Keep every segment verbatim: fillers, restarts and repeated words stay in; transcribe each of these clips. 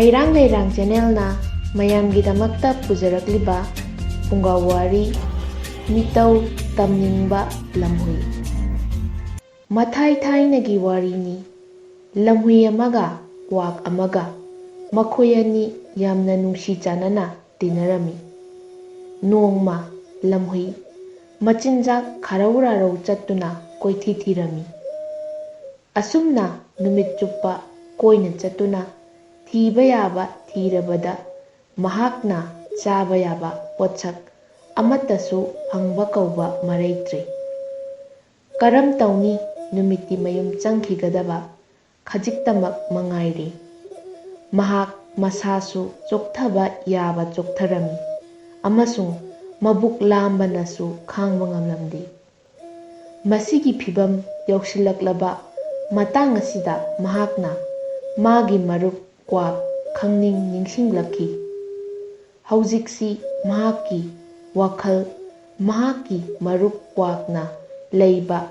ꯍꯩꯔꯥꯡ ꯂꯩꯔꯥꯡ ꯆꯦꯅꯦꯜꯅ ꯃꯌꯥꯝꯒꯤꯗꯃꯛꯇ ꯄꯨꯖꯔꯛꯂꯤꯕ ꯄꯨꯡꯒꯥꯎ ꯋꯥꯔꯤ, ꯃꯤꯇꯧ ꯇꯝꯅꯤꯡꯕ ꯂꯝꯍꯨꯏ꯫ ꯃꯊꯥꯏ ꯊꯥꯏꯅꯒꯤ ꯋꯥꯔꯤꯅꯤ꯫ ꯂꯝꯍꯨꯏ ꯑꯃꯒ ꯀ꯭ꯋꯥꯛ ꯑꯃꯒ ꯃꯈꯣꯏ ꯑꯅꯤ ꯌꯥꯝꯅ ꯅꯨꯡꯁꯤ ꯆꯥꯟꯅꯅ ꯇꯤꯟꯅꯔꯝꯃꯤ꯫ ꯅꯣꯡꯃ ꯂꯝꯍꯨꯏ ꯃꯆꯤꯟꯖꯥꯛ ꯈꯥꯔꯧ ꯔꯥꯔꯧ ꯆꯠꯇꯨꯅ ꯀꯣꯏꯊꯤ ꯊꯤꯔꯝꯃꯤ꯫ ꯑꯁꯨꯝꯅ ꯅꯨꯃꯤꯠ ꯆꯨꯞꯄ ꯀꯣꯏꯅ ꯆꯠꯇꯨꯅ ꯊꯤꯕ ꯌꯥꯕ ꯊꯤꯔꯕꯗ ꯃꯍꯥꯛꯅ ꯆꯥꯕ ꯌꯥꯕ ꯄꯣꯠꯁꯛ ꯑꯃꯠꯇꯁꯨ ꯐꯪꯕ ꯀꯧꯕ ꯃꯔꯩꯇ꯭ꯔꯤ꯫ ꯀꯔꯝ ꯇꯧꯅꯤ, ꯅꯨꯃꯤꯠꯇꯤ ꯃꯌꯨꯝ ꯆꯪꯈꯤꯒꯗꯕ ꯈꯖꯤꯛꯇꯃꯛ ꯃꯉꯥꯏꯔꯦ꯫ ꯃꯍꯥꯛ ꯃꯁꯥꯁꯨ ꯆꯣꯛꯊꯕ ꯌꯥꯕ ꯆꯣꯛꯊꯔꯝꯃꯤ ꯑꯃꯁꯨꯡ ꯃꯕꯨꯛ ꯂꯥꯝꯕꯅꯁꯨ ꯈꯥꯡꯕ ꯉꯝꯂꯝꯗꯦ꯫ ꯃꯁꯤꯒꯤ ꯐꯤꯚꯝ ꯌꯧꯁꯤꯜꯂꯛꯂꯕ ꯃꯇꯥꯡ ꯑꯁꯤꯗ ꯃꯍꯥꯛꯅ ꯃꯥꯒꯤ ꯃꯔꯨꯞ ꯀ꯭ꯋꯥꯛ ꯈꯪꯅꯤꯡ ꯅꯤꯡꯁꯤꯡꯂꯛꯈꯤ꯫ ꯍꯧꯖꯤꯛꯁꯤ ꯃꯍꯥꯛꯀꯤ ꯋꯥꯈꯜ ꯃꯍꯥꯛꯀꯤ ꯃꯔꯨꯞ ꯀ꯭ꯋꯥꯛꯅ ꯂꯩꯕ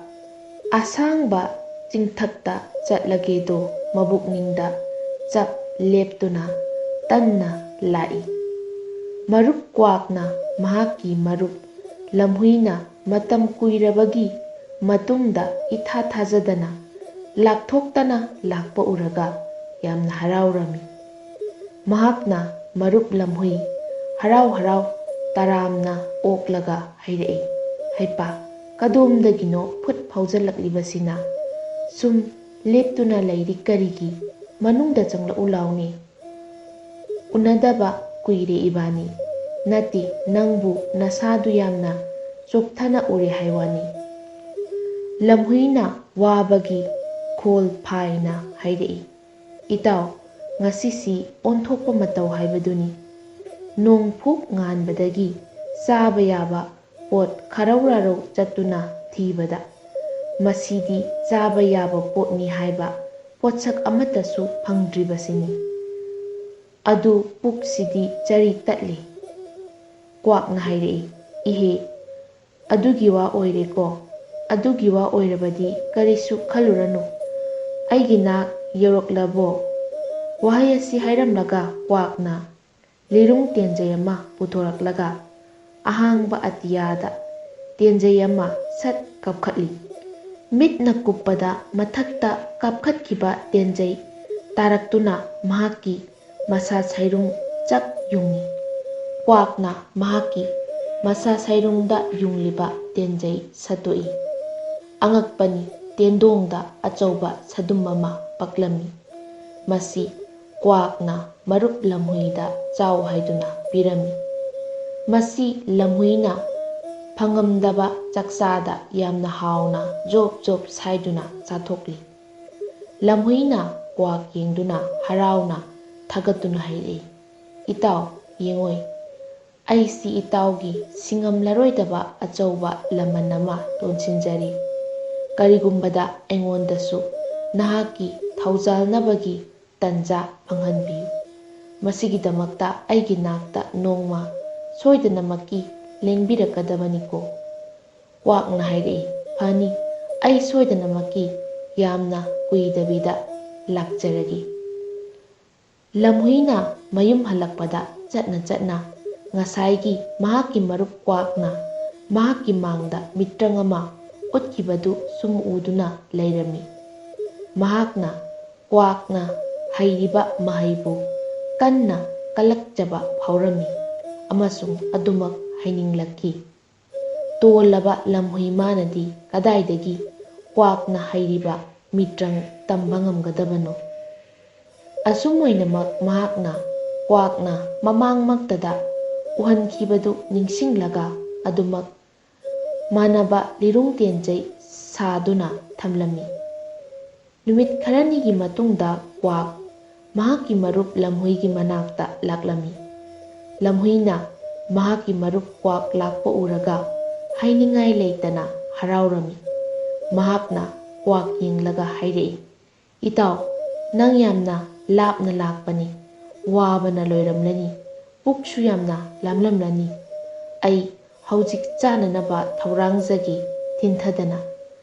ꯑꯁꯥꯡꯕ ꯆꯤꯡꯊꯛꯇ ꯆꯠꯂꯒꯦꯗꯣ ꯃꯕꯨꯛꯅꯤꯡꯗ ꯆꯞ ꯂꯦꯞꯇꯨꯅ ꯇꯟꯅ ꯂꯥꯛꯏ꯫ ꯃꯔꯨꯞ ꯀ꯭ꯋꯥꯛꯅ ꯃꯍꯥꯛꯀꯤ ꯃꯔꯨꯞ ꯂꯝꯍꯨꯏꯅ ꯃꯇꯝ ꯀꯨꯏꯔꯕꯒꯤ ꯃꯇꯨꯡꯗ ꯏꯊꯥ ꯊꯥꯖꯗꯅ ꯂꯥꯛꯊꯣꯛꯇꯅ ꯂꯥꯛꯄ ꯎꯔꯒ ꯌꯥꯝꯅ ꯍꯔꯥꯎꯔꯝꯃꯤ꯫ ꯃꯍꯥꯛꯅ ꯃꯔꯨꯞ ꯂꯝꯍꯨꯏ ꯍꯔꯥꯎ ꯍꯔꯥꯎ ꯇꯔꯥꯝꯅ ꯑꯣꯛꯂꯒ ꯍꯥꯏꯔꯛꯏ, "ꯍꯩꯄꯥ, ꯀꯗꯣꯝꯗꯒꯤꯅꯣ ꯐꯨꯠ ꯐꯥꯎꯖꯜꯂꯛꯂꯤꯕꯁꯤꯅ? ꯁꯨꯝ ꯂꯦꯞꯇꯨꯅ ꯂꯩꯔꯤ ꯀꯔꯤꯒꯤ? ꯃꯅꯨꯡꯗ ꯆꯪꯂꯛꯎ ꯂꯥꯎꯅꯦ꯫ ꯎꯅꯗꯕ ꯀꯨꯏꯔꯦ ꯏꯕꯥꯅꯤ꯫ ꯅꯠꯇꯦ, ꯅꯪꯕꯨ ꯅꯁꯥꯗꯨ ꯌꯥꯝꯅ ꯆꯣꯛꯊꯅ ꯎꯔꯦ ꯍꯥꯏ ꯋꯥꯅꯤ꯫" ꯂꯝꯍꯨꯏꯅ ꯋꯥꯕꯒꯤ ꯈꯣꯜ ꯐꯥꯏꯅ ꯍꯥꯏꯔꯛꯏ, "ꯏꯇꯥꯎ, ꯉꯁꯤꯁꯤ ꯑꯣꯟꯊꯣꯛꯄ ꯃꯇꯧ ꯍꯥꯏꯕꯗꯨꯅꯤ꯫ ꯅꯣꯡ ꯐꯨꯛ ꯉꯥꯟꯕꯗꯒꯤ ꯆꯥꯕ ꯌꯥꯕ ꯄꯣꯠ ꯈꯔꯧ ꯔꯥꯔꯧ ꯆꯠꯇꯨꯅ ꯊꯤꯕꯗ, ꯃꯁꯤꯗꯤ ꯆꯥꯕ ꯌꯥꯕ ꯄꯣꯠꯅꯤ ꯍꯥꯏꯕ ꯄꯣꯠꯁꯛ ꯑꯃꯠꯇꯁꯨ ꯐꯪꯗ꯭ꯔꯤꯕꯁꯤꯅꯤ꯫ ꯑꯗꯨ ꯄꯨꯛꯁꯤꯗꯤ ꯆꯔꯤ ꯇꯠꯂꯤ꯫" ꯀ꯭ꯋꯥꯛꯅ ꯍꯥꯏꯔꯛꯏ, "ꯏꯍꯦ, ꯑꯗꯨꯒꯤ ꯋꯥ ꯑꯣꯏꯔꯦꯀꯣ꯫ ꯑꯗꯨꯒꯤ ꯋꯥ ꯑꯣꯏꯔꯕꯗꯤ ꯀꯔꯤꯁꯨ ꯈꯜꯂꯨꯔꯅꯨ꯫ ꯑꯩꯒꯤ ꯅꯥꯛ ꯌꯧꯔꯛꯂꯕꯣ?" ꯋꯥꯍꯩ ꯑꯁꯤ ꯍꯥꯏꯔꯝꯂꯒ ꯀ꯭ꯋꯥꯛꯅ ꯂꯤꯔꯨꯡ ꯇꯦꯟꯖꯩ ꯑꯃ ꯄꯨꯊꯣꯔꯛꯂꯒ ꯑꯍꯥꯡꯕ ꯑꯇꯤꯌꯥꯗ ꯇꯦꯟꯖꯩ ꯑꯃ ꯁꯠ ꯀꯥꯞꯈꯠꯂꯤ꯫ ꯃꯤꯠꯅ ꯀꯨꯞꯄꯗ ꯃꯊꯛꯇ ꯀꯥꯞꯈꯠꯈꯤꯕ ꯇꯦꯟꯖꯩ ꯇꯥꯔꯛꯇꯨꯅ ꯃꯍꯥꯛꯀꯤ ꯃꯁꯥ ꯁꯩꯔꯨꯡ ꯆꯛ ꯌꯨꯡꯏ꯫ ꯀ꯭ꯋꯥꯛꯅ ꯃꯍꯥꯛꯀꯤ ꯃꯁꯥ ꯁꯩꯔꯨꯡꯗ ꯌꯨꯡꯂꯤꯕ ꯇꯦꯟꯖꯩ ꯁꯠꯇꯣꯛꯏ꯫ ꯑꯉꯛꯄꯅꯤ, ꯇꯦꯟꯗꯣꯡꯗ ꯑꯆꯧꯕ ꯁꯗꯨꯝ ꯑꯃ ꯄꯛꯂꯝꯃꯤ꯫ ꯃꯁꯤ ꯀ꯭ꯋꯥꯛꯅ ꯃꯔꯨꯞ ꯂꯝꯍꯨꯏꯗ ꯆꯥꯎ ꯍꯥꯏꯗꯨꯅ ꯄꯤꯔꯝꯃꯤ꯫ ꯃꯁꯤ ꯂꯝꯍꯨꯏꯅ ꯐꯪꯉꯝꯗꯕ ꯆꯥꯛꯆꯥꯗ ꯌꯥꯝꯅ ꯍꯥꯎꯅ ꯖꯣꯞ ꯖꯣꯞ ꯁꯥꯏꯗꯨꯅ ꯆꯥꯊꯣꯛꯂꯤ꯫ ꯂꯝꯍꯨꯏꯅ ꯀ꯭ꯋꯥꯛ ꯌꯦꯡꯗꯨꯅ ꯍꯔꯥꯎꯅ ꯊꯥꯒꯠꯇꯨꯅ ꯍꯥꯏꯔꯛꯏ, "ꯏꯇꯥꯎ, ꯌꯦꯡꯉꯣꯏ, ꯑꯩꯁꯤ ꯏꯇꯥꯎꯒꯤ ꯁꯤꯡꯉꯝꯂꯔꯣꯏꯗꯕ ꯑꯆꯧꯕ ꯂꯃꯟ ꯑꯃ ꯇꯣꯟꯁꯤꯟꯖꯔꯤ꯫ ꯀꯔꯤꯒꯨꯝꯕꯗ ꯑꯩꯉꯣꯟꯗꯁꯨ ꯅꯍꯥꯛꯀꯤ ꯊꯧꯖꯥꯜꯅꯕꯒꯤ ꯇꯟꯖꯥ ꯐꯪꯍꯟꯕꯤꯌꯨ꯫ ꯃꯁꯤꯒꯤꯗꯃꯛꯇ ꯑꯩꯒꯤ ꯅꯥꯛꯇ ꯅꯣꯡꯃ ꯁꯣꯏꯗꯅꯃꯛꯀꯤ ꯂꯦꯡꯕꯤꯔꯛꯀꯗꯕꯅꯤꯀꯣ?" ꯀ꯭ꯋꯥꯛꯅ ꯍꯥꯏꯔꯛꯏ, "ꯐꯅꯤ, ꯑꯩ ꯁꯣꯏꯗꯅꯃꯛꯀꯤ ꯌꯥꯝꯅ ꯀꯨꯏꯗꯕꯤꯗ ꯂꯥꯛꯆꯔꯒꯦ꯫" ꯂꯝꯍꯨꯏꯅ ꯃꯌꯨꯝ ꯍꯜꯂꯛꯄꯗ ꯆꯠꯅ ꯆꯠꯅ ꯉꯁꯥꯏꯒꯤ ꯃꯍꯥꯛꯀꯤ ꯃꯔꯨꯞ ꯀ꯭ꯋꯥꯛꯅ ꯃꯍꯥꯛꯀꯤ ꯃꯥꯡꯗ ꯃꯤꯇ꯭ꯔꯪ ꯑꯃ ꯎꯠꯈꯤꯕꯗꯨ ꯁꯨꯝ ꯎꯗꯨꯅ ꯂꯩꯔꯝꯃꯤ꯫ ꯃꯍꯥꯛꯅ ꯀ꯭ꯋꯥꯛꯅ ꯍꯩꯔꯤꯕ ꯃꯍꯩꯕꯨ ꯀꯟꯅ ꯀꯜꯂꯛꯆꯕ ꯐꯥꯎꯔꯝꯃꯤ ꯑꯃꯁꯨꯡ ꯑꯗꯨꯃꯛ ꯍꯩꯅꯤꯡꯂꯛꯈꯤ꯫ ꯇꯣꯜꯂꯕ ꯂꯝꯍꯨꯏ ꯃꯥꯅꯗꯤ ꯀꯗꯥꯏꯗꯒꯤ ꯀ꯭ꯋꯥꯛꯅ ꯍꯩꯔꯤꯕ ꯃꯤꯇ꯭ꯔꯪ ꯇꯝꯕ ꯉꯝꯒꯗꯕꯅꯣ? ꯑꯁꯨꯝ ꯑꯣꯏꯅꯃꯛ ꯃꯍꯥꯛꯅ ꯀ꯭ꯋꯥꯛꯅ ꯃꯃꯥꯡꯃꯛꯇꯗ ꯎꯍꯟꯈꯤꯕꯗꯨ ꯅꯤꯡꯁꯤꯡꯂꯒ ꯑꯗꯨꯃꯛ ꯃꯥꯟꯅꯕ ꯂꯤꯔꯨꯡ ꯇꯦꯟꯖꯩ ꯁꯥꯗꯨꯅ ꯊꯝꯂꯝꯃꯤ꯫ ꯅꯨꯃꯤꯠ ꯈꯔꯅꯤꯒꯤ ꯃꯇꯨꯡꯗ ꯀ꯭ꯋꯥꯛ ꯃꯍꯥꯛꯀꯤ ꯃꯔꯨꯞ ꯂꯝꯍꯨꯏꯒꯤ ꯃꯅꯥꯛꯇ ꯂꯥꯛꯂꯝꯃꯤ꯫ ꯂꯝꯍꯨꯏꯅ ꯃꯍꯥꯛꯀꯤ ꯃꯔꯨꯞ ꯀ꯭ꯋꯥꯛ ꯂꯥꯛꯄ ꯎꯔꯒ ꯍꯥꯏꯅꯤꯡꯉꯥꯏ ꯂꯩꯇꯅ ꯍꯔꯥꯎꯔꯝꯃꯤ꯫ ꯃꯍꯥꯛꯅ ꯀ꯭ꯋꯥꯛ ꯌꯦꯡꯂꯒ ꯍꯥꯏꯔꯛꯏ, "ꯏꯇꯥꯎ, ꯅꯪ ꯌꯥꯝꯅ ꯂꯥꯞꯅ ꯂꯥꯛꯄꯅꯤ, ꯋꯥꯕꯅ ꯂꯣꯏꯔꯝꯂꯅꯤ, ꯄꯨꯛꯁꯨ ꯌꯥꯝꯅ ꯂꯥꯝꯂꯝꯂꯅꯤ꯫ ꯑꯩ ꯍꯧꯖꯤꯛ ꯆꯥꯅꯅꯕ ꯊꯧꯔꯥꯡꯖꯒꯦ ꯊꯤꯟꯊꯗꯅ꯫"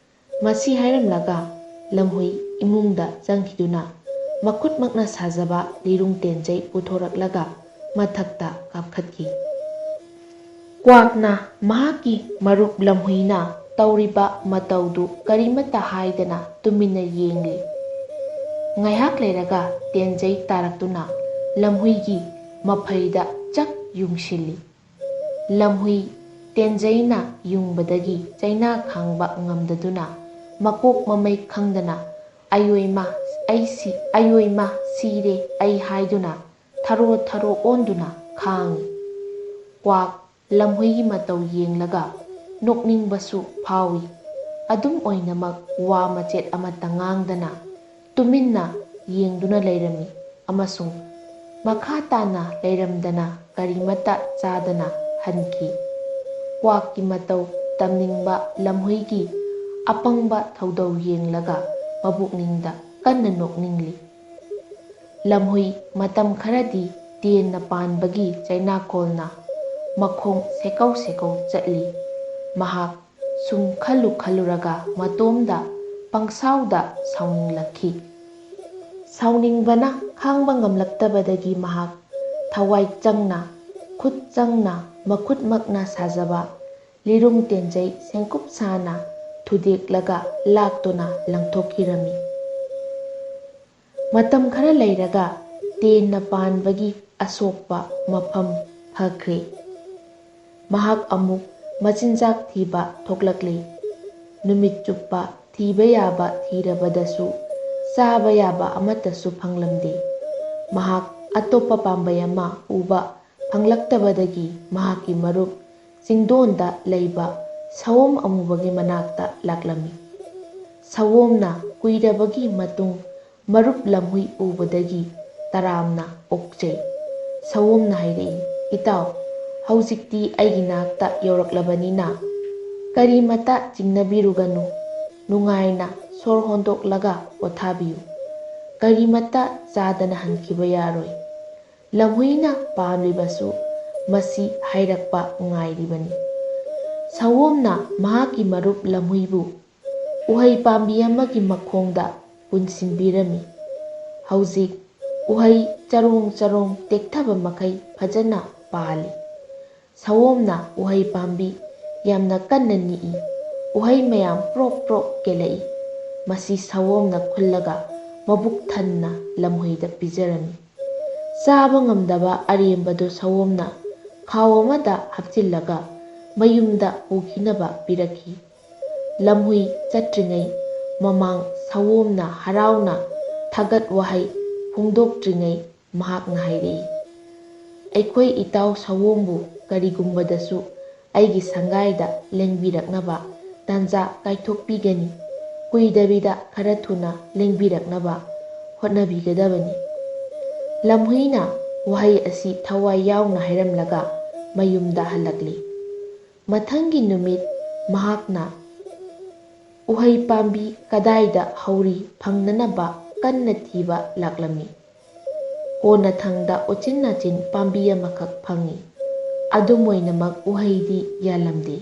ꯃꯁꯤ ꯍꯥꯏꯔꯝꯂꯒ ꯂꯝꯍꯨꯏ ꯏꯃꯨꯡꯗ ꯆꯪꯈꯤꯗꯨꯅ ꯃꯈꯨꯠꯃꯛꯅ ꯁꯥꯖꯕ ꯂꯤꯔꯨꯡ ꯇꯦꯟꯖꯩ ꯄꯨꯊꯣꯔꯛꯂꯒ ꯃꯊꯛꯇ ꯀꯥꯞꯈꯠꯈꯤ꯫ ꯀ꯭ꯋꯥꯛꯅ ꯃꯍꯥꯛꯀꯤ ꯃꯔꯨꯞ ꯂꯝꯍꯨꯏꯅ ꯇꯧꯔꯤꯕ ꯃꯇꯧꯗꯨ ꯀꯔꯤꯃꯠꯇ ꯍꯥꯏꯗꯅ ꯇꯨꯃꯤꯟꯅ ꯌꯦꯡꯂꯤ꯫ ꯉꯥꯏꯍꯥꯛ ꯂꯩꯔꯒ ꯇꯦꯟꯖꯩ ꯇꯥꯔꯛꯇꯨꯅ ꯂꯝꯍꯨꯏꯒꯤ ꯃꯐꯩꯗ ꯆꯛ ꯌꯨꯡꯁꯤꯜꯂꯤ꯫ ꯂꯝꯍꯨꯏ ꯇꯦꯟꯖꯩꯅ ꯌꯨꯡꯕꯗꯒꯤ ꯆꯩꯅꯥ ꯈꯥꯡꯕ ꯉꯝꯗꯗꯨꯅ ꯃꯀꯣꯛ ꯃꯃꯩ ꯈꯪꯗꯅ "ꯑꯌꯣꯏꯃ, ꯑꯩ ꯁꯤ, ꯑꯌꯣꯏꯃ, ꯁꯤꯔꯦ ꯑꯩ" ꯍꯥꯏꯗꯨꯅ ꯊꯔꯣ ꯊꯔꯣ ꯑꯣꯟꯗꯨꯅ ꯈꯥꯡꯏ꯫ ꯀ꯭ꯋꯥꯛ ꯂꯝꯍꯨꯏꯒꯤ ꯃꯇꯧ ꯌꯦꯡꯂꯒ ꯅꯣꯛꯅꯤꯡꯕꯁꯨ ꯐꯥꯎꯏ꯫ ꯑꯗꯨꯝ ꯑꯣꯏꯅꯃꯛ ꯋꯥ ꯃꯆꯦꯠ ꯑꯃꯠꯇ ꯉꯥꯡꯗꯅ ꯇꯨꯃꯤꯟꯅ ꯌꯦꯡꯗꯨꯅ ꯂꯩꯔꯝꯃꯤ ꯑꯃꯁꯨꯡ ꯃꯈꯥ ꯇꯥꯅ ꯂꯩꯔꯝꯗꯅ ꯀꯔꯤꯃꯠꯇ ꯆꯥꯗꯅ ꯍꯟꯈꯤ꯫ ꯀ꯭ꯋꯥꯛꯀꯤ ꯃꯇꯧ ꯇꯝꯅꯤꯡꯕ ꯂꯝꯍꯨꯏꯒꯤ ꯑꯄꯪꯕ ꯊꯧꯗꯧ ꯌꯦꯡꯂꯒ ꯃꯕꯨꯛꯅꯤꯡꯗ ꯀꯟꯅ ꯅꯣꯛꯅꯤꯡꯂꯤ꯫ ꯂꯝꯍꯨꯏ ꯃꯇꯝ ꯈꯔꯗꯤ ꯇꯦꯟꯅ ꯄꯥꯟꯕꯒꯤ ꯆꯩꯅꯥꯀꯣꯜꯅ ꯃꯈꯣꯡ ꯁꯦꯀꯧ ꯁꯦꯀꯧ ꯆꯠꯂꯤ꯫ ꯃꯍꯥꯛ ꯁꯨꯝ ꯈꯜꯂꯨ ꯈꯜꯂꯨꯔꯒ ꯃꯇꯣꯝꯗ ꯄꯪꯁꯥꯎꯗ ꯁꯥꯎꯅꯤꯡꯂꯛꯈꯤ꯫ ꯁꯥꯎꯅꯤꯡꯕꯅ ꯈꯥꯡꯕ ꯉꯝꯂꯛꯇꯕꯗꯒꯤ ꯃꯍꯥꯛ ꯊꯋꯥꯏ ꯆꯪꯅ, ꯈꯨꯠ ꯆꯪꯅ, ꯃꯈꯨꯠꯃꯛꯅ ꯁꯥꯖꯕ ꯂꯤꯔꯨꯡ ꯇꯦꯟꯖꯩ ꯁꯦꯡꯀꯨꯞ ꯁꯥꯅ ꯊꯨꯗꯦꯛꯂꯒ ꯂꯥꯛꯇꯨꯅ ꯂꯪꯊꯣꯛꯈꯤꯔꯝꯃꯤ꯫ ꯃꯇꯝ ꯈꯔ ꯂꯩꯔꯒ ꯇꯦꯟꯅ ꯄꯥꯟꯕꯒꯤ ꯑꯁꯣꯛꯄ ꯃꯐꯝ ꯐꯈ꯭ꯔꯦ꯫ ꯃꯍꯥꯛ ꯑꯃꯨꯛ ꯃꯆꯤꯟꯖꯥꯛ ꯊꯤꯕ ꯊꯣꯛꯂꯛꯂꯤ꯫ ꯅꯨꯃꯤꯠ ꯆꯨꯞꯄ ꯊꯤꯕ ꯌꯥꯕ ꯊꯤꯔꯕꯗꯁꯨ ꯆꯥꯕ ꯌꯥꯕ ꯑꯃꯠꯇꯁꯨ ꯐꯪꯂꯝꯗꯦ꯫ ꯃꯍꯥꯛ ꯑꯇꯣꯞꯄ ꯄꯥꯝꯕꯩ ꯑꯃ ꯎꯕ ꯐꯪꯂꯛꯇꯕꯗꯒꯤ ꯃꯍꯥꯛꯀꯤ ꯃꯔꯨꯞ ꯆꯤꯡꯗꯣꯟꯗ ꯂꯩꯕ ꯁꯑꯣꯝ ꯑꯃꯨꯕꯒꯤ ꯃꯅꯥꯛꯇ ꯂꯥꯛꯂꯝꯃꯤ꯫ ꯁꯑꯣꯝꯅ ꯀꯨꯏꯔꯕꯒꯤ ꯃꯇꯨꯡ ꯃꯔꯨꯞ ꯂꯝꯍꯨꯏ ꯎꯕꯗꯒꯤ ꯇꯔꯥꯝꯅ ꯑꯣꯛꯆꯩ꯫ ꯁꯑꯣꯝꯅ ꯍꯥꯏꯔꯛꯏ, "ꯏꯇꯥꯎ, ꯍꯧꯖꯤꯛꯇꯤ ꯑꯩꯒꯤ ꯅꯥꯛꯇ ꯌꯧꯔꯛꯂꯕꯅꯤꯅ ꯀꯔꯤꯃꯇ ꯆꯤꯡꯅꯕꯤꯔꯨꯒꯅꯨ꯫ ꯅꯨꯡꯉꯥꯏꯅ ꯁꯣꯔ ꯍꯣꯟꯗꯣꯛꯂꯒ ꯄꯣꯊꯥꯕꯤꯌꯨ꯫ ꯀꯔꯤꯃꯇ ꯆꯥꯗꯅ ꯍꯟꯈꯤꯕ ꯌꯥꯔꯣꯏ꯫ ꯂꯝꯍꯨꯏꯅ ꯄꯥꯝꯂꯤꯕꯁꯨ ꯃꯁꯤ ꯍꯥꯏꯔꯛꯄ ꯉꯥꯏꯔꯤꯕꯅꯤ"꯫ ꯁꯑꯣꯝꯅ ꯃꯍꯥꯛꯀꯤ ꯃꯔꯨꯞ ꯂꯝꯍꯨꯏꯕꯨ ꯎꯍꯩ ꯄꯥꯝꯕꯤ ꯑꯃꯒꯤ ꯃꯈꯣꯡꯗ ꯄꯨꯟꯁꯤꯟꯕꯤꯔꯝꯃꯤ꯫ ꯍꯧꯖꯤꯛ ꯎꯍꯩ ꯆꯔꯣꯡ ꯆꯔꯣꯡ ꯇꯦꯛꯊꯕ ꯃꯈꯩ ꯐꯖꯅ ꯄꯥꯜꯂꯤ꯫ ꯁꯑꯣꯝꯅ ꯎꯍꯩ ꯄꯥꯝꯕꯤ ꯌꯥꯝꯅ ꯀꯟꯅ ꯅꯤꯛꯏ꯫ ꯎꯍꯩ ꯃꯌꯥꯝ ꯄ꯭ꯔꯣꯛ ꯄ꯭ꯔꯣꯛ ꯀꯦꯜꯂꯛꯏ꯫ ꯃꯁꯤ ꯁꯑꯣꯝꯅ ꯈꯨꯜꯂꯒ ꯃꯕꯨꯛ ꯊꯟꯅ ꯂꯝꯍꯨꯏꯗ ꯄꯤꯖꯔꯝꯃꯤ꯫ ꯆꯥꯕ ꯉꯝꯗꯕ ꯑꯔꯦꯝꯕꯗꯨ ꯁꯑꯣꯝꯅ ꯈꯥꯎ ꯑꯃꯗ ꯍꯥꯞꯆꯤꯜꯂꯒ ꯃꯌꯨꯝꯗ ꯄꯨꯈꯤꯅꯕ ꯄꯤꯔꯛꯈꯤ꯫ ꯂꯝꯍꯨꯏ ꯆꯠꯇ꯭ꯔꯤꯉꯩ ꯃꯃꯥꯡ ꯁꯑꯣꯝꯅ ꯍꯔꯥꯎꯅ ꯊꯥꯒꯠ ꯋꯥꯍꯩ ꯐꯣꯡꯗꯣꯛꯇ꯭ꯔꯤꯉꯩ ꯃꯍꯥꯛꯅ ꯍꯥꯏꯔꯛꯏ, "ꯑꯩꯈꯣꯏ ꯏꯇꯥꯎ ꯁꯑꯣꯝꯕꯨ ꯀꯔꯤꯒꯨꯝꯕꯗꯁꯨ ꯑꯩꯒꯤ ꯁꯪꯒꯥꯏꯗ ꯂꯦꯡꯕꯤꯔꯛꯅꯕ ꯇꯥꯟꯖꯥ ꯀꯥꯏꯊꯣꯛꯄꯤꯒꯅꯤ꯫ ꯀꯨꯏꯗꯕꯤꯗ ꯈꯔ ꯊꯨꯅ ꯂꯦꯡꯕꯤꯔꯛꯅꯕ ꯍꯣꯠꯅꯕꯤꯒꯗꯕꯅꯤ꯫" ꯂꯝꯍꯨꯏꯅ ꯋꯥꯍꯩ ꯑꯁꯤ ꯊꯋꯥꯏ ꯌꯥꯎꯅ ꯍꯥꯏꯔꯝꯂꯒ ꯃꯌꯨꯝꯗ ꯍꯜꯂꯛꯂꯤ꯫ ꯃꯊꯪꯒꯤ ꯅꯨꯃꯤꯠ ꯃꯍꯥꯛꯅ ꯎꯍꯩ ꯄꯥꯝꯕꯤ ꯀꯗꯥꯏꯗ ꯍꯧꯔꯤ ꯐꯪꯅꯅꯕ ꯀꯟꯅ ꯊꯤꯕ ꯂꯥꯛꯂꯝꯃꯤ꯫ ꯀꯣꯟꯅꯊꯪꯗ ꯎꯆꯤꯟ ꯅꯥꯆꯤꯟ ꯄꯥꯝꯕꯤ ꯑꯃꯈꯛ ꯐꯪꯉꯤ꯫ ꯑꯗꯨꯝ ꯑꯣꯏꯅꯃꯛ ꯎꯍꯩꯗꯤ ꯌꯥꯜꯂꯝꯗꯦ꯫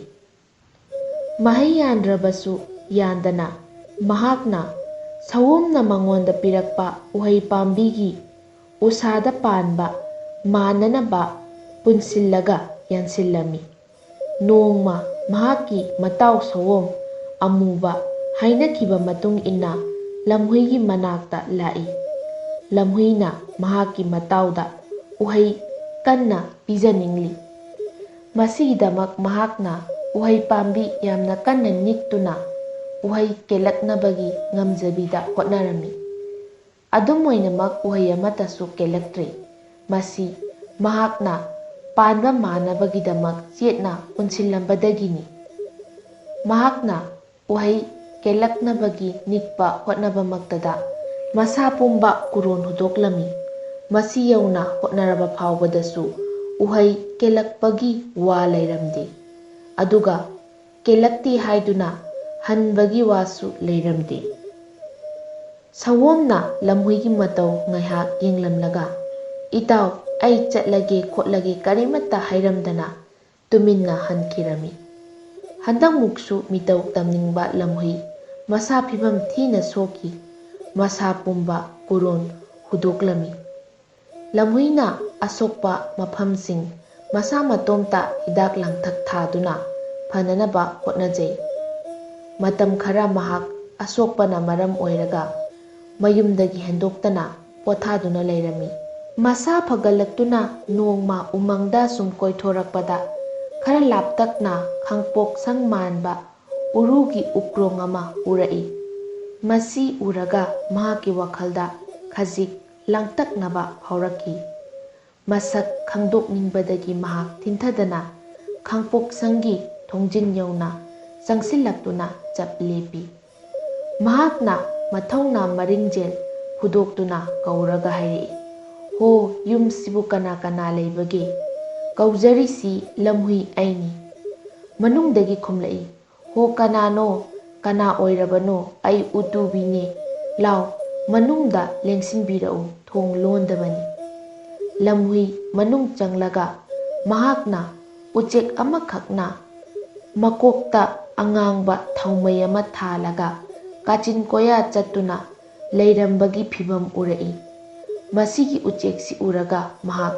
ꯃꯍꯩ ꯌꯥꯟꯗ꯭ꯔꯕꯁꯨ ꯌꯥꯟꯗꯅ ꯃꯍꯥꯛꯅ ꯁꯑꯣꯝꯅ ꯃꯉꯣꯟꯗ ꯄꯤꯔꯛꯄ ꯎꯍꯩ ꯄꯥꯝꯕꯤꯒꯤ ꯎꯁꯥꯗ ꯄꯥꯟꯕ ꯃꯥꯟꯅꯅꯕ ꯄꯨꯟꯁꯤꯜꯂꯒ ꯌꯥꯟꯁꯤꯜꯂꯝꯃꯤ꯫ ꯅꯣꯡꯃ ꯃꯍꯥꯛꯀꯤ ꯃꯇꯥꯎ ꯁꯑꯣꯝ ꯑꯃꯨꯕ ꯍꯥꯏꯅꯈꯤꯕ ꯃꯇꯨꯡ ꯏꯟꯅ ꯂꯝꯍꯨꯏꯒꯤ ꯃꯅꯥꯛꯇ ꯂꯥꯛꯏ꯫ ꯂꯝꯍꯨꯏꯅ ꯃꯍꯥꯛꯀꯤ ꯃꯇꯥꯎꯗ ꯎꯍꯩ ꯀꯟꯅ ꯄꯤꯖꯅꯤꯡꯂꯤ꯫ ꯃꯁꯤꯒꯤꯗꯃꯛ ꯃꯍꯥꯛꯅ ꯎꯍꯩ ꯄꯥꯝꯕꯤ ꯌꯥꯝꯅ ꯀꯟꯅ ꯅꯤꯛꯇꯨꯅ ꯎꯍꯩ ꯀꯦꯜꯂꯛꯅꯕꯒꯤ ꯉꯝꯖꯕꯤꯗ ꯍꯣꯠꯅꯔꯝꯃꯤ꯫ ꯑꯗꯨꯝ ꯑꯣꯏꯅꯃꯛ ꯎꯍꯩ ꯑꯃꯠꯇꯁꯨ ꯀꯦꯜꯂꯛꯇ꯭ꯔꯦ꯫ ꯃꯁꯤ ꯃꯍꯥꯛꯅ ꯄꯥꯟꯕ ꯃꯥꯟꯅꯕꯒꯤꯗꯃꯛ ꯆꯦꯠꯅ ꯄꯨꯟꯁꯤꯜꯂꯝꯕꯗꯒꯤꯅꯤ꯫ ꯃꯍꯥꯛꯅ ꯎꯍꯩ ꯀꯦꯜꯂꯛꯅꯕꯒꯤ ꯅꯤꯛꯄ ꯍꯣꯠꯅꯕꯃꯛꯇꯗ ꯃꯁꯥ ꯄꯨꯝꯕ ꯀꯨꯔꯣꯟ ꯍꯨꯗꯣꯛꯂꯝꯃꯤ꯫ ꯃꯁꯤ ꯌꯧꯅ ꯍꯣꯠꯅꯔꯕ ꯐꯥꯎꯕꯗꯁꯨ ꯎꯍꯩ ꯀꯦꯜꯂꯛꯄꯒꯤ ꯋꯥ ꯂꯩꯔꯝꯗꯦ꯫ ꯑꯗꯨꯒ ꯀꯦꯜꯂꯛꯇꯦ ꯍꯥꯏꯗꯨꯅ ꯍꯟꯕꯒꯤ ꯋꯥꯁꯨ ꯂꯩꯔꯝꯗꯦ꯫ ꯁꯑꯣꯝꯅ ꯂꯝꯍꯨꯏꯒꯤ ꯃꯇꯧ ꯉꯥꯏꯍꯥꯛ ꯌꯦꯡꯂꯝꯂꯒ, "ꯏꯇꯥꯎ, ꯑꯩ ꯆꯠꯂꯒꯦ ꯈꯣꯠꯂꯒꯦ ꯀꯔꯤꯃꯠꯇ ꯍꯥꯏꯔꯝꯗꯅ ꯇꯨꯃꯤꯟꯅ ꯍꯟꯈꯤꯔꯝꯃꯤ꯫" ꯍꯟꯗꯛꯃꯨꯛꯁꯨ ꯃꯤꯇꯧ ꯇꯝꯅꯤꯡꯕ ꯂꯝꯍꯨꯏ ꯃꯁꯥ ꯐꯤꯕꯝ ꯊꯤꯅ ꯁꯣꯛꯈꯤ꯫ ꯃꯁꯥ ꯄꯨꯝꯕ ꯀꯨꯔꯣꯟ ꯍꯨꯗꯣꯛꯂꯝꯃꯤ꯫ ꯂꯝꯍꯨꯏꯅ ꯑꯁꯣꯛꯄ ꯃꯐꯝꯁꯤꯡ ꯃꯁꯥ ꯃꯇꯣꯝꯇ ꯍꯤꯗꯥꯛ ꯂꯥꯡꯊꯛ ꯊꯥꯗꯨꯅ ꯐꯅꯅꯕ ꯍꯣꯠꯅꯖꯩ꯫ ꯃꯇꯝ ꯈꯔ ꯃꯍꯥꯛ ꯑꯁꯣꯛꯄꯅ ꯃꯔꯝ ꯑꯣꯏꯔꯒ ꯃꯌꯨꯝꯗꯒꯤ ꯍꯦꯟꯗꯣꯛꯇꯅ ꯄꯣꯊꯥꯗꯨꯅ ꯂꯩꯔꯝꯃꯤ꯫ ꯃꯁꯥ ꯐꯒꯠꯂꯛꯇꯨꯅ ꯅꯣꯡꯃ ꯎꯃꯪꯗ ꯁꯨꯝ ꯀꯣꯏꯊꯣꯔꯛꯄꯗ ꯈꯔ ꯂꯥꯞꯇꯛꯅ ꯈꯥꯡꯄꯣꯛꯁꯪ ꯃꯥꯟꯕ ꯎꯔꯨꯒꯤ ꯎꯀ꯭ꯔꯣꯡ ꯑꯃ ꯎꯔꯛꯏ꯫ ꯃꯁꯤ ꯎꯔꯒ ꯃꯍꯥꯛꯀꯤ ꯋꯥꯈꯜꯗ ꯈꯖꯤꯛ ꯂꯥꯡꯇꯛꯅꯕ ꯐꯥꯎꯔꯛꯈꯤ꯫ ꯃꯁꯛ ꯈꯪꯗꯣꯛꯅꯤꯡꯕꯗꯒꯤ ꯃꯍꯥꯛ ꯊꯤꯟꯊꯗꯅ ꯈꯥꯡꯄꯣꯛꯁꯪꯒꯤ ꯊꯣꯡꯖꯤꯟ ꯌꯧꯅ ꯆꯪꯁꯤꯜꯂꯛꯇꯨꯅ ꯆꯞ ꯂꯦꯞꯄꯤ꯫ ꯃꯍꯥꯛꯅ ꯃꯊꯧꯅꯥ ꯃꯔꯤꯡꯖꯦꯜ ꯐꯨꯗꯣꯛꯇꯨꯅ ꯀꯧꯔꯒ ꯍꯥꯏꯔꯛꯏ, "ꯍꯣ, ꯌꯨꯝꯁꯤꯕꯨ ꯀꯅꯥ ꯀꯅꯥ ꯂꯩꯕꯒꯦ?" "ꯀꯧꯖꯔꯤꯁꯤ ꯂꯝꯍꯨꯏ ꯑꯩꯅꯤ꯫" ꯃꯅꯨꯡꯗꯒꯤ ꯈꯨꯝꯂꯛꯏ, "ꯍꯣ, ꯀꯅꯥꯅꯣ? ꯀꯅꯥ ꯑꯣꯏꯔꯕꯅꯣ? ꯑꯩ ꯎꯇꯨꯕꯤꯅꯦ꯫ ꯂꯥꯎ, ꯃꯅꯨꯡꯗ ꯂꯦꯡꯁꯤꯟꯕꯤꯔꯛꯎ, ꯊꯣꯡ ꯂꯣꯟꯗꯕꯅꯤ꯫" ꯂꯝꯍꯨꯏ ꯃꯅꯨꯡ ꯆꯪꯂꯒ ꯃꯍꯥꯛꯅ ꯎꯆꯦꯛ ꯑꯃꯈꯛꯅ ꯃꯀꯣꯛꯇ ꯑꯉꯥꯡꯕ ꯊꯥꯎꯃꯩ ꯑꯃ ꯊꯥꯜꯂꯒ ꯀꯥꯆꯤꯟ ꯀꯣꯌꯥ ꯆꯠꯇꯨꯅ ꯂꯩꯔꯝꯕꯒꯤ ꯐꯤꯚꯝ ꯎꯔꯛꯏ꯫ ꯃꯁꯤꯒꯤ ꯎꯆꯦꯛꯁꯤ ꯎꯔꯒ ꯃꯍꯥꯛ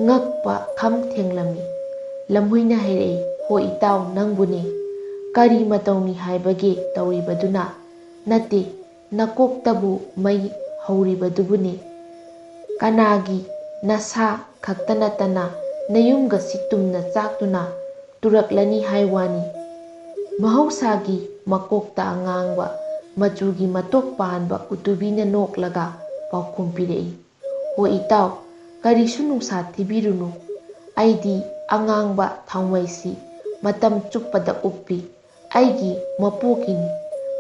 ꯉꯛꯄ ꯈꯝ ꯊꯦꯡꯂꯝꯃꯤ꯫ ꯂꯝꯍꯨꯏꯅ ꯍꯥꯏꯔꯛꯏ, "ꯍꯣ ꯏꯇꯥꯎ, ꯅꯪꯕꯨꯅꯦ꯫ ꯀꯔꯤ ꯃꯇꯧꯅꯤ ꯍꯥꯏꯕꯒꯦ ꯇꯧꯔꯤꯕꯗꯨꯅ? ꯅꯠꯇꯦ, ꯅꯀꯣꯛꯇꯕꯨ ꯃꯩ ꯍꯧꯔꯤꯕꯗꯨꯕꯨꯅꯦ꯫ ꯀꯅꯥꯒꯤ ꯅꯁꯥ ꯈꯛꯇ ꯅꯠꯇꯅ ꯅꯌꯨꯝꯒꯁꯤ ꯇꯨꯝꯅ ꯆꯥꯛꯇꯨꯅ ꯇꯨꯔꯛꯂꯅꯤ ꯍꯥꯏ ꯋꯥꯅꯤ꯫" ꯃꯍꯧꯁꯥꯒꯤ ꯃꯀꯣꯛꯇ ꯑꯉꯥꯡꯕ ꯃꯆꯨꯒꯤ ꯃꯇꯣꯛ ꯄꯥꯟꯕ ꯎꯇꯨꯕꯤꯅ ꯅꯣꯛꯂꯒ ꯄꯥꯎꯈꯨꯝ ꯄꯤꯔꯛꯏ, "ꯍꯣ ꯏꯇꯥꯎ, ꯀꯔꯤꯁꯨ ꯅꯨꯡꯁꯥ ꯊꯤꯕꯤꯔꯨꯅꯨ꯫ ꯑꯩꯗꯤ ꯑꯉꯥꯡꯕ ꯊꯥꯎꯃꯩꯁꯤ ꯃꯇꯝ ꯆꯨꯞꯄꯗ ꯎꯞꯄꯤ꯫ ꯑꯩꯒꯤ ꯃꯄꯣꯛꯀꯤꯅꯤ꯫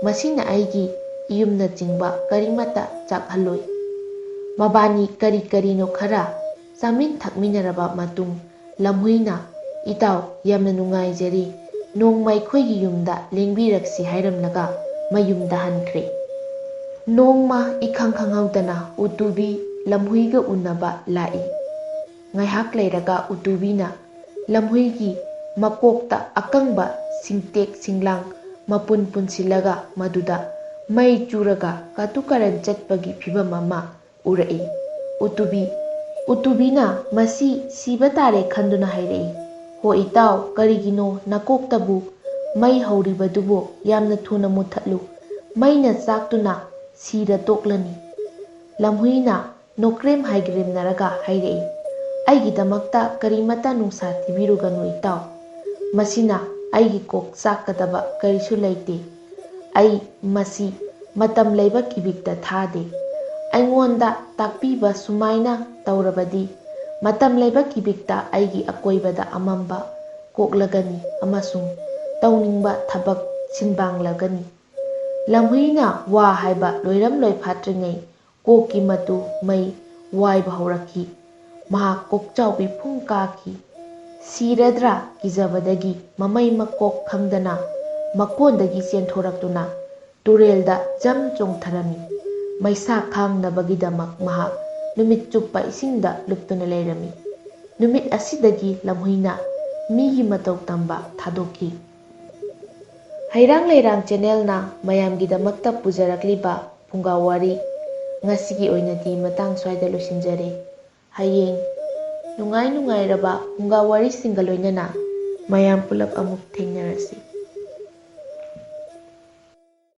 ꯃꯁꯤꯅ ꯑꯩꯒꯤ ꯏꯌꯨꯝꯅꯆꯤꯡꯕ ꯀꯔꯤꯃꯠꯇ ꯆꯥꯛꯍꯜꯂꯣꯏ꯫" ꯃꯕꯥꯅꯤ ꯀꯔꯤ ꯀꯔꯤꯅꯣ ꯈꯔ ꯆꯥꯃꯤꯟ ꯊꯛꯃꯤꯟꯅꯔꯕ ꯃꯇꯨꯡ, ꯂꯝꯍꯨꯏꯅ, "ꯏꯇꯥꯎ, ꯌꯥꯝꯅ ꯅꯨꯡꯉꯥꯏꯖꯔꯦ꯫ ꯅꯣꯡꯃ ꯑꯩꯈꯣꯏꯒꯤ ꯌꯨꯝꯗ ꯂꯦꯡꯕꯤꯔꯛꯁꯤ," ꯍꯥꯏꯔꯝꯂꯒ ꯃꯌꯨꯝꯗ ꯍꯟꯈ꯭ꯔꯦ꯫ ꯅꯣꯡꯃ ꯏꯈꯪ ꯈꯪꯍꯧꯗꯅ ꯎꯇꯨꯕꯤ ꯂꯝꯍꯨꯏꯒ ꯎꯅꯕ ꯂꯥꯛꯏ꯫ ꯉꯥꯏꯍꯥꯛ ꯂꯩꯔꯒ ꯎꯇꯨꯕꯤꯅ ꯂꯝꯍꯨꯏꯒꯤ ꯃꯀꯣꯛꯇ ꯑꯀꯪꯕ ꯁꯤꯡꯇꯦꯛ ꯁꯤꯡꯂꯥꯡ ꯃꯄꯨꯟ ꯄꯨꯟꯁꯤꯜꯂꯒ ꯃꯗꯨꯗ ꯃꯩ ꯆꯨꯔꯒ ꯀꯥꯇꯨ ꯀꯥꯔꯟ ꯆꯠꯄꯒꯤ ꯐꯤꯚꯝ ꯑꯃ ꯎꯔꯛꯏ꯫ ꯎꯇꯨꯕꯤ, ꯎꯇꯨꯕꯤꯅ ꯃꯁꯤ ꯁꯤꯕ ꯇꯥꯔꯦ ꯈꯟꯗꯨꯅ ꯍꯥꯏꯔꯛꯏ, "ꯍꯣ ꯏꯇꯥꯎ, ꯀꯔꯤꯒꯤꯅꯣ ꯅꯀꯣꯛꯇꯕꯨ? ꯃꯩ ꯍꯧꯔꯤꯕꯗꯨꯕꯨ ꯌꯥꯝꯅ ꯊꯨꯅ ꯃꯨꯠꯊꯠꯂꯨ꯫ ꯃꯩꯅ ꯆꯥꯛꯇꯨꯅ ꯁꯤꯔ ꯇꯣꯛꯂꯅꯤ꯫" ꯂꯝꯍꯨꯏꯅ ꯅꯣꯀ꯭ꯔꯦꯝ ꯍꯥꯏꯒꯔꯦꯝꯅꯔꯒ ꯍꯥꯏꯔꯛꯏ, "ꯑꯩꯒꯤꯗꯃꯛꯇ ꯀꯔꯤꯃꯠꯇ ꯅꯨꯡꯁꯥ ꯊꯤꯕꯤꯔꯨꯒꯅꯨ ꯏꯇꯥꯎ꯫ ꯃꯁꯤꯅ ꯑꯩꯒꯤ ꯀꯣꯛ ꯆꯥꯛꯀꯗꯕ ꯀꯔꯤꯁꯨ ꯂꯩꯇꯦ꯫ ꯑꯩ ꯃꯁꯤ ꯃꯇꯝ ꯂꯩꯕ ꯀꯤꯕꯤꯛꯇ ꯊꯥꯗꯦ꯫ ꯑꯩꯉꯣꯟꯗ ꯇꯥꯛꯄꯤꯕ ꯁꯨꯃꯥꯏꯅ ꯇꯧꯔꯕꯗꯤ ꯃꯇꯝ ꯂꯩꯕ ꯀꯤꯕꯤꯛꯇ ꯑꯩꯒꯤ ꯑꯀꯣꯏꯕꯗ ꯑꯃꯝꯕ ꯀꯣꯛꯂꯒꯅꯤ ꯑꯃꯁꯨꯡ ꯇꯧꯅꯤꯡꯕ ꯊꯕꯛ ꯁꯤꯟꯕꯥꯡꯂꯒꯅꯤ꯫" ꯂꯝꯍꯨꯏꯅ ꯋꯥ ꯍꯥꯏꯕ ꯂꯣꯏꯔꯝ ꯂꯣꯏꯐꯥꯠꯇ꯭ꯔꯤꯉꯩ ꯀꯣꯛꯀꯤ ꯃꯇꯨ ꯃꯩ ꯋꯥꯏꯕ ꯍꯧꯔꯛꯈꯤ꯫ ꯃꯍꯥꯛ ꯀꯣꯛꯆꯥꯎꯕꯤ ꯐꯨꯡ ꯀꯥꯈꯤ꯫ ꯁꯤꯔꯗ꯭ꯔꯥ ꯀꯤꯖꯕꯗꯒꯤ ꯃꯃꯩ ꯃꯀꯣꯛ ꯈꯪꯗꯅ ꯃꯀꯣꯟꯗꯒꯤ ꯆꯦꯟꯊꯣꯔꯛꯇꯨꯅ ꯇꯨꯔꯦꯜꯗ ꯖꯝ ꯆꯣꯡꯊꯔꯝꯃꯤ꯫ ꯃꯩꯁꯥ ꯈꯥꯡꯅꯕꯒꯤꯗꯃꯛ ꯃꯍꯥꯛ ꯅꯨꯃꯤꯠ ꯆꯨꯞꯄ ꯏꯁꯤꯡꯗ ꯂꯨꯞꯇꯨꯅ ꯂꯩꯔꯝꯃꯤ꯫ ꯅꯨꯃꯤꯠ ꯑꯁꯤꯗꯒꯤ ꯂꯝꯍꯨꯏꯅ ꯃꯤꯒꯤ ꯃꯇꯧ ꯇꯝꯕ ꯊꯥꯗꯣꯛꯈꯤ꯫ ꯍꯩꯔꯥꯡ ꯂꯩꯔꯥꯡ ꯆꯦꯅꯦꯜꯅ ꯃꯌꯥꯝꯒꯤꯗꯃꯛꯇ ꯄꯨꯖꯔꯛꯂꯤꯕ ꯐꯨꯡꯒꯥ ꯋꯥꯔꯤ ꯉꯁꯤꯒꯤ ꯑꯣꯏꯅꯗꯤ ꯃꯇꯥꯡ ꯁ꯭ꯋꯥꯏꯗ ꯂꯣꯏꯁꯤꯟꯖꯔꯦ꯫ ꯍꯌꯦꯡ ꯅꯨꯡꯉꯥꯏ ꯅꯨꯡꯉꯥꯏꯔꯕ ꯐꯨꯡꯒꯥ ꯋꯥꯔꯤꯁꯤꯡꯒ ꯂꯣꯏꯅꯅ ꯃꯌꯥꯝ ꯄꯨꯂꯞ ꯑꯃꯨꯛ ꯊꯦꯡꯅꯔꯁꯤ꯫